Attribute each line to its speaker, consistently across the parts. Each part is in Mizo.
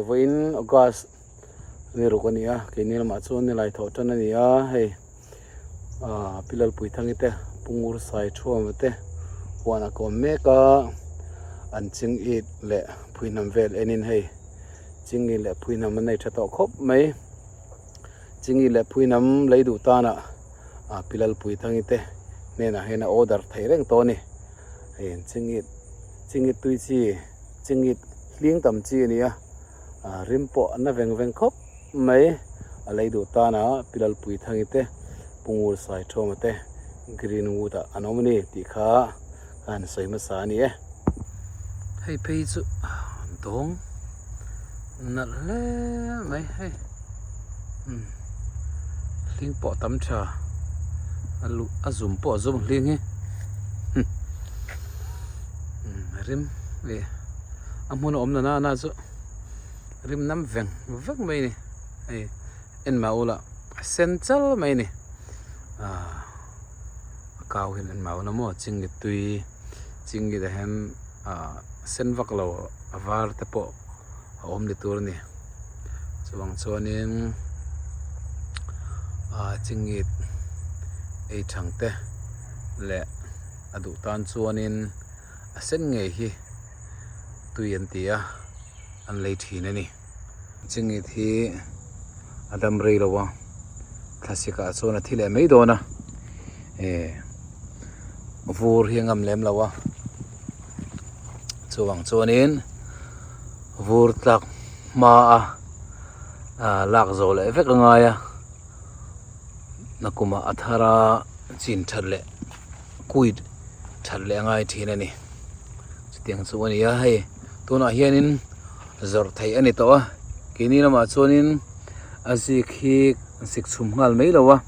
Speaker 1: Vawiin August ni ruk a ni a, keini lamah chuan nilai thawh tan a ni a, hei ah Pi Lalpuithangi te Pu Ngur Sai Thuama te huan a kawm mek a, an ching it leh phuihnam vel enin hei chingit leh phuihnam an nei tha tawh khawp mai. Chingit leh phuihnam lei duh tanah ah Pi Lalpuithangi te hnenah hian a order theih reng tawh a ni. Hei an chingit chingit tui chi chingit hling tam chi a ni a ah rim pawh a na veng veng khawp mai a lei duh tana Pi Lalpuithangi te Pu Ngur Saithawma te Greenwood ah an awm a ni tih kha ka han sawi hmasa a ni e. Hei phei chu dawng nalh hle mai hei umm hling pawh tam tha a luh a zum pawh a zum hling hi umm rim ih a hmun a awm nana na chu rim nam veng vek mai a ni hei en mah ula a sen chal mai a ni ahh a kau hian en mah ula maw chingit tui chingit ah hian ahh sen vak lo a var te pawh a awm ni tur a ni chuvang chuanin ahh chingit ei thang te leh a duh tan chuanin a sen ngei hi tui an ti a an lei thin a ni. Chingit hi a dam rei lo a thlasik ah chuan a thi leh mai dawn a eh vur hi a ngam lem lo a chuvang chuanin vur tlak hma a ah lak zawh leh vek a ngai a nakumah a thar a chin that leh kuit that leh a ngai thin a ni chutiang chu a ni a hei tunah hianin zawrh theih a ni tawh a keini lamah chuanin a zik hi an sik chhum nghal mai lo a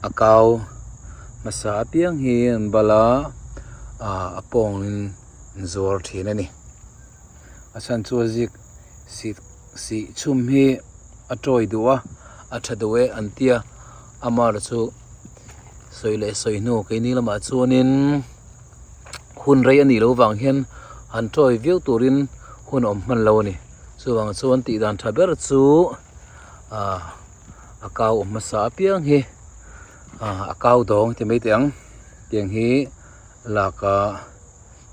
Speaker 1: a kau hmasa apiang hi an bal a ah a pawngin an zuar thin a ni a chhan chu a zik sih sih chhum hi a tawi duh a a tha duh e an tia amaherawhchu chu sawi leh sawi hnu keini lamah chuanin hun rei a nih loh vang hian han tawi viau turin hun a awm hman lo a ni chuvang chuan tih dan tha ber chu ah a kau awm hmasa apiang hi ah a kau dawng ti mai teh ang tiang hi lak a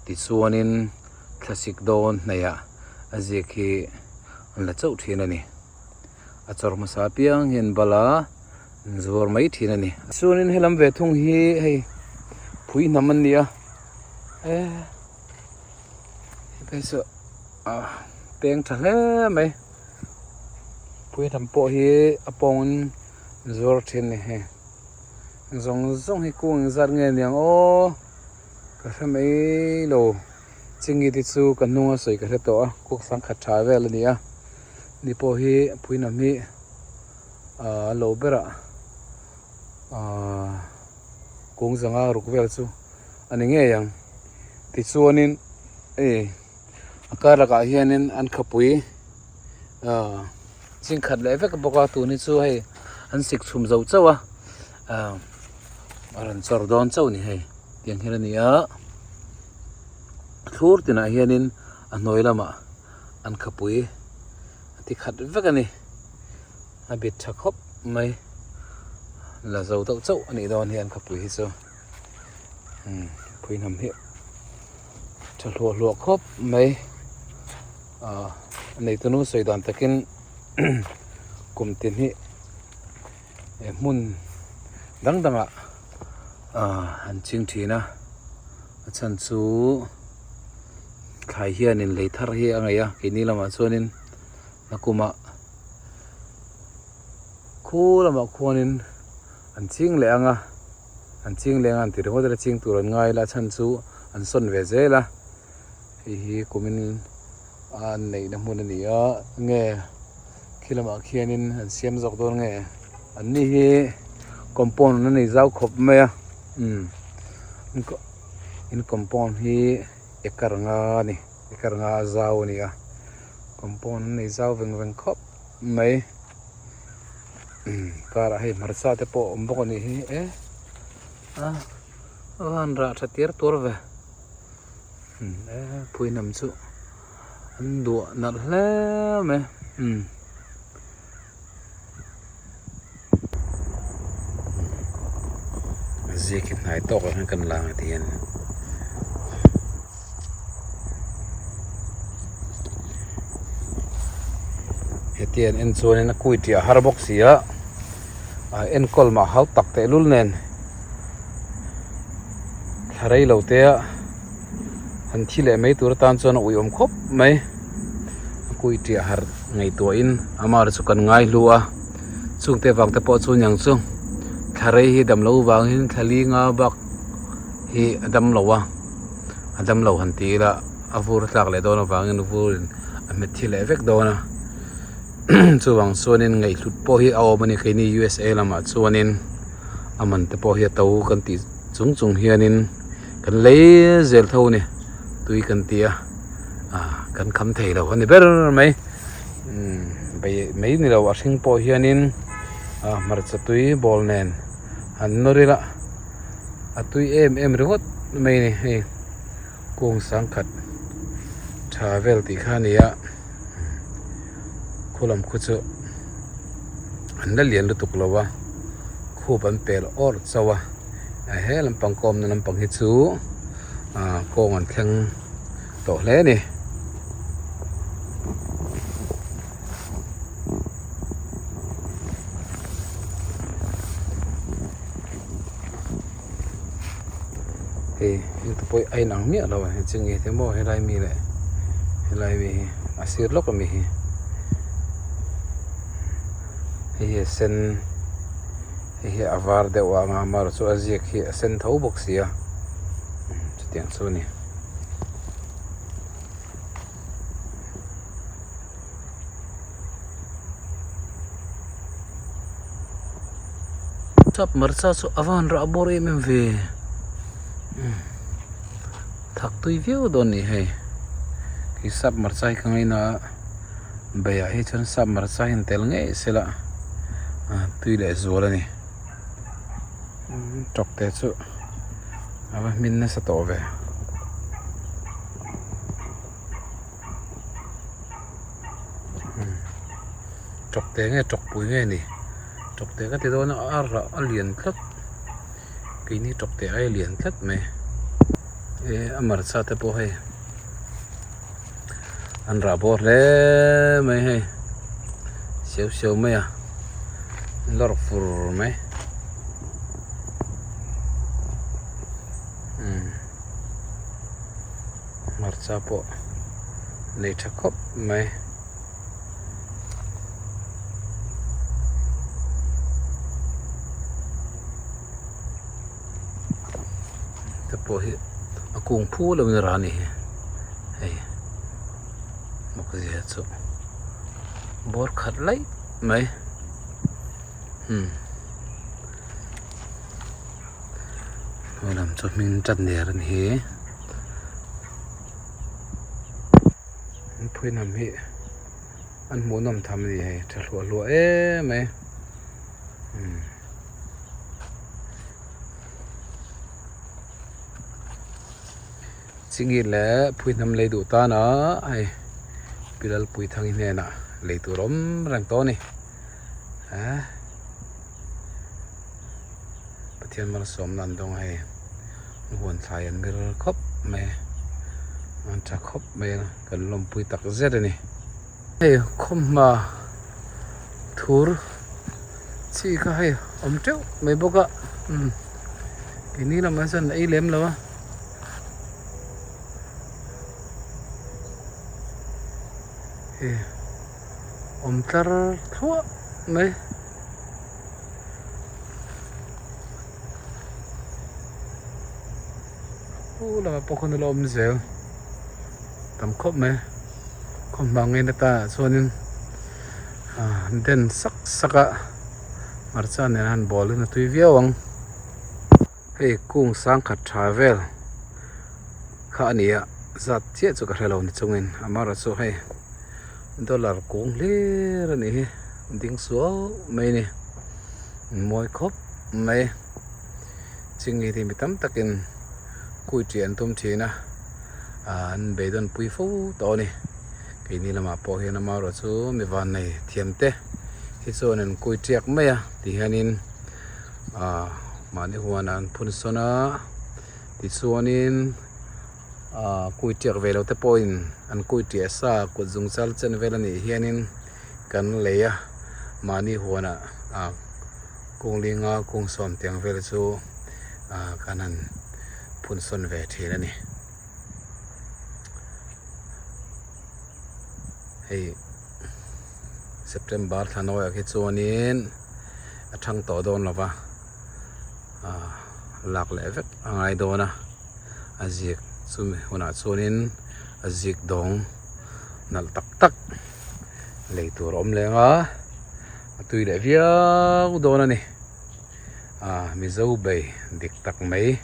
Speaker 1: tichuanin thlasik dawn hnaih ah a ziak hi an la chauh thin a ni a chawr hmasa apiang hian bal a an zuar mai thin a ni. Chuanin helam ve thung hi hei phui hnam an ni a eh hei chu ah peng tha hle mai phui hnam pawh hi a pawngin an zuar thin a ni hei zawng zawng hi kung engzat nge niang aw ka hre mai lo chingi te chu ka hnung a sawi ka hre tawh a kuk sangkhat tha vel a ni a ni pawh hi phui hnam hi. Ahh lo berah ahh kung zanga ruk vel chu a ni ngei ang tichuanin hei a kar lakah hianin an khapui ahh ching khat leh vek bawk a tun hi chu hei an sik chhum zo chauh a ahh a rawn chawr dawn chauh a ni hei tiang hian a ni a thlur tinah hianin a hnuai lamah an khapui a ti khat vek a ni. A bit tha khawp mai la zo deuh chauh a nih dawn hian khawpui hi chu umm phui hnam hi tha hluah hluah khawp mai ah a neitu nu sawi dan takin kum tin hi eh hmun dang dang ah ah an ching thin a a chhan chu thlai hianin lei thar hi a ngaih a keini lamah chuanin. A kumah khu lamah khuanin an ching leh ang a an ching leh ang a an ti ringawt a ching tur an ngai la a chhan chu an sawn ve zel a hei hi kumin a an neihna hmun a ni a nge khi lamah khianin an siam zawk dawn nge an ni hi compound an nei zau khawp mai a umm in compound hi acre nga a ni acre nga a zau a ni a. Compound an nei zau veng veng khawp mai karah hei hmarcha te pawh a awm bawk a nih hi e a a han rah tha tir tur ve e phui hnam chu An duah nalh hle mai umm. Zik hi hnai tawk ah hian kan lang a ti hian. Heti an en chuanin a kui ṭiah har bawk si a, a enkawl mah hau tak tehlul nen thla rei lo te a han thi leh mai tur atan chuan a uiawm khawp mai. A kui ṭiah har ngaihtuahin amah chu kan ngai hlu a, chungte vang te pawh chu niang chu thla rei hi dam lo vangin thla li nga bak hi a dam lo a. A dam lo han ti ila a vur tlak leh dawn avangin vurin a hmet thi leh vek dawn a chuvang chuanin ngaihhlut pawh hi a awm a ni keini USA lamah chuanin a man te pawh hi a to kan tih chung chung hianin kan lei zel tho a ni tui kan ti a ah kan kham thei lo a ni ber mai umm mai ni lo a hring pawh hianin ah hmarcha tui bawl nen han nawr ila. A tui em em ringawt mai a ni hei kung sangkhat tha vel tih kha a ni a khu lam khu chu an la lian lutuk lo a khup an pel awrh chauh a a he lampang kawmna lampang hi chu ah kawng an thleng tawh hle a ni. Hei heng te pawh a inang miah lo a hei nge te maw helai mi leh helai mi hi a sir lawk ami hi hei hi a sen hei hi a var deuh a anga amaherawhchu a ziak hi a sen tho bawk si a chutiang chu a ni. Chap hmarcha chu a van rah bawr em em ve thak tui viau dawn a ni hei khi sap hmarcha hi ka ngaina a beiah hi chuan sap hmarcha hi an tel ngei sela tui leh zual a ni tawk te chu a va hmin nasa tawh ve. Tawkte nge tawkpui nge ni tawkte ka ti dawn a a rah a lian tlat keini tawkte ai a lian tlat mai eh a hmarcha te pawh hei an rah bawr hle mai hei seu seu mai a lawr fur mai umm. Hmarcha pawh nei tha khawp mai. Te pawh hi a kung phu lo in a rah a ni hi hei mak zia chu bawr khat laih mai umm. Hnuai lam chu hming chat ner a ni hi an phui hnam hi an hmuh nawm tham a ni hei tha hluah hluah em mai umm chingit leh phui hnam lei duh tan a hei pi Lalpuithangi hnenah lei tur awm reng tawh a ni eh. Pathian malsawmna an dawng a hei huan thlai an mir khawp mai a an tha khawp mai a kan lawmpui tak zet a ni. Hei khawmhma thur chi kha hei awm teuh mai bawk a umm keini lamah chuan an ei lem lo a. Hei awm tlar thluah mai. Pu lamah pawh khawn a la awm zel tam khawp mai khaw hma ngei na ta ah chuanin ah den sak sak a hmarcha nen a han bawl in a tui viau ang hei kung sangkhat tha vel kha a ni a zat chiah chu ka hre lo ni chungin amaherawhchu hei dollar kung hlir a nih hi ding suau mai a ni mawi khawp mai chingit hi mi tam takin kui ṭih an tum ṭhin a ah an beidawn pui fo tawh a ni. Keini lamah pawh hian amaherawh chu mi vannei thiam te hi chuan an kui tiak mai a ti hianin ah mahni huanah an phun sawn a tichuanin ah kui tiak ve lo te pawhin an kui tiah sa kut zung chal chen vel a nih hianin kan lei a mahni huanah ah kung linga kung sawm tiang vel chu ah kan han phun sawn ve thin a ni. Hei September thla nawiah khi chuanin a thang tawh dawn lo va ah lak leh vek a ngai dawn a a zik chumi hunah chuanin a zik dawng nalh tak tak lei tur a awm leng a a tui leh viau dawn a ni ah Mizo bei dik tak mai.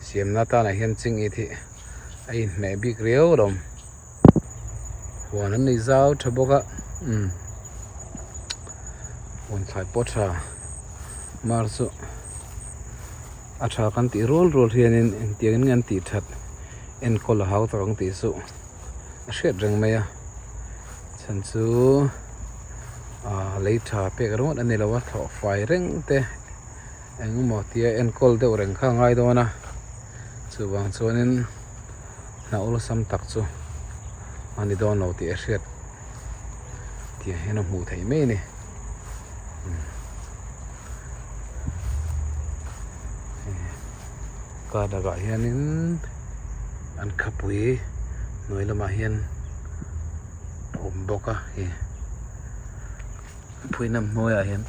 Speaker 1: Siamna tanah hian ching it hi a inhmeh bik riau lo. Huan an nei zau tha bawk a, umm huan thlai pawh tha mar chu a tha kan tih rual rual hianin engtiang in nge an tih that enkawl a hau tak ang tih chu a hriat reng mai a chhan chu ah lei tha pek ringawt a ni lo a thlawh fai reng te. Engemaw tia enkawl deuh reng kha a ngai dawn a, chuvang chuanin hna awlsam tak chu a ni dawn lo tih a hriat tih hian a hmuh theih mai a ni. Car lakah hianin an khapui hnuai lamah hian a awm bawk a hei phuihnam hnuaiah hian.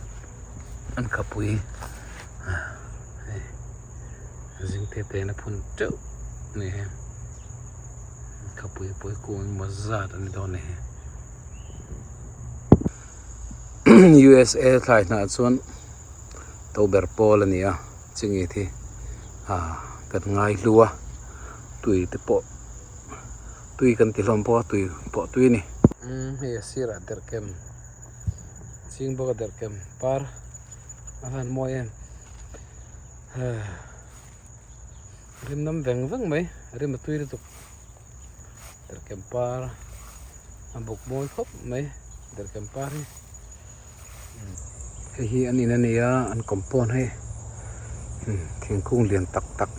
Speaker 1: An khapui hei zing te te in a phun teuh a ni hi khapui pawh hi kung engemaw zat a ni dawn a ni hi USA thlai hnah chuan to ber pawl a ni a chingit hi ah kan ngai hlu a tui te pawh tui kan ti hlawm bawk a tui pawh tui a ni. Hei a sirah derhken. Ching bawk a derhkem par a van mawi em rim nam veng veng mai rim a tui lutuk derhkem par a buk mawi khawp mai derhkem par hi hei hi an in a ni a an compound hei thingkung lian tak tak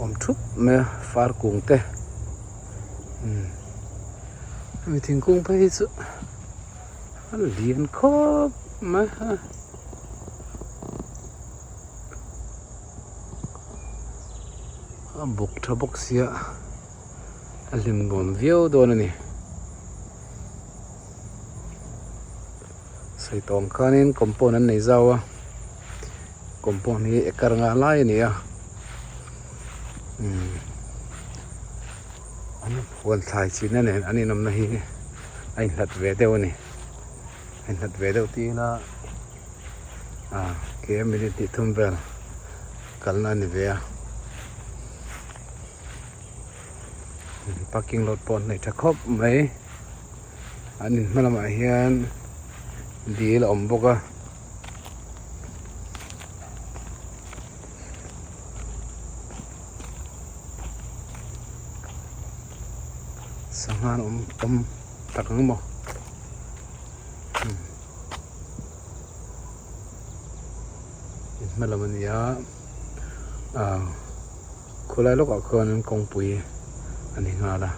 Speaker 1: awm thup mai a far kung te. Hemi thingkung phei hi chu a lian khawp mai a. A buk tha bawk sia a hlim nuam viau dawn a ni. Sawi tawng khanin compound an nei zau a compound hi acre nga lai a ni a umm an huan thlai chinna nen an inawmna hi a inhlat ve deuh a ni a inhlat ve deuh tih ila ah ke minute tih thum vel kalna a ni ve a parking lot pawh an nei tha khawp mai. An in hma lamah hian dil a awm bawk a. Sangha an awm awm tak ang maw in hma lam a ni a ah khulai lawkah khuan kawngpui a ni nghal a.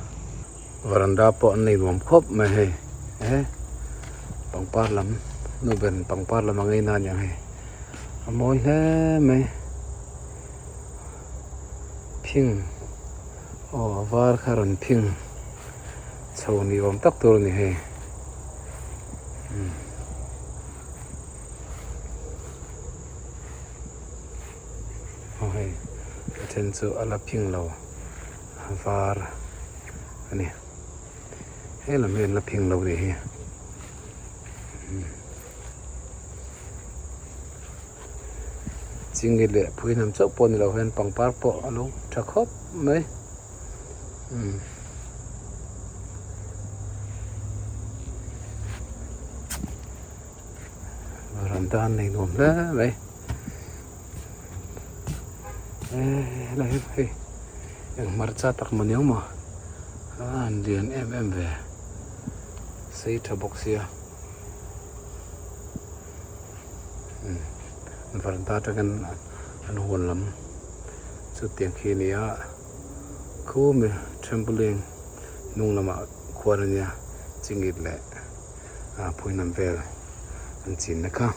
Speaker 1: Varanda pawh an nei nuam khawp mai hei e pangpar lam nu ber in pangpar lam a ngei na aniang hei a mawi hle mai phing aw a var kha rawn phing chho ni awm tak tur a ni hei umm. Aw hei a then chu a la phing lo. A var a ni he lam hi an la phing lo nih hi chingit leh phui hnam chauh pawh ni lo hian pangpar pawh a lo tha khawp mai umm. Varanda an nei nuam hle mai. Eee helai hi hei eng hmarcha tak maw ni ang maw A han lian em em ve sei tha bawk sia umm varanda atangin an huan lam chutiang khi a ni a khumi trampoline hnung lamah khuan a nia chingit leh ah phuihnam vel an chin na kha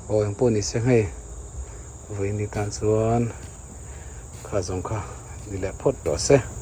Speaker 1: aw engpawh ni se hei vawiin ni tan chuan kha zawng kha ni leh phawt tawh se.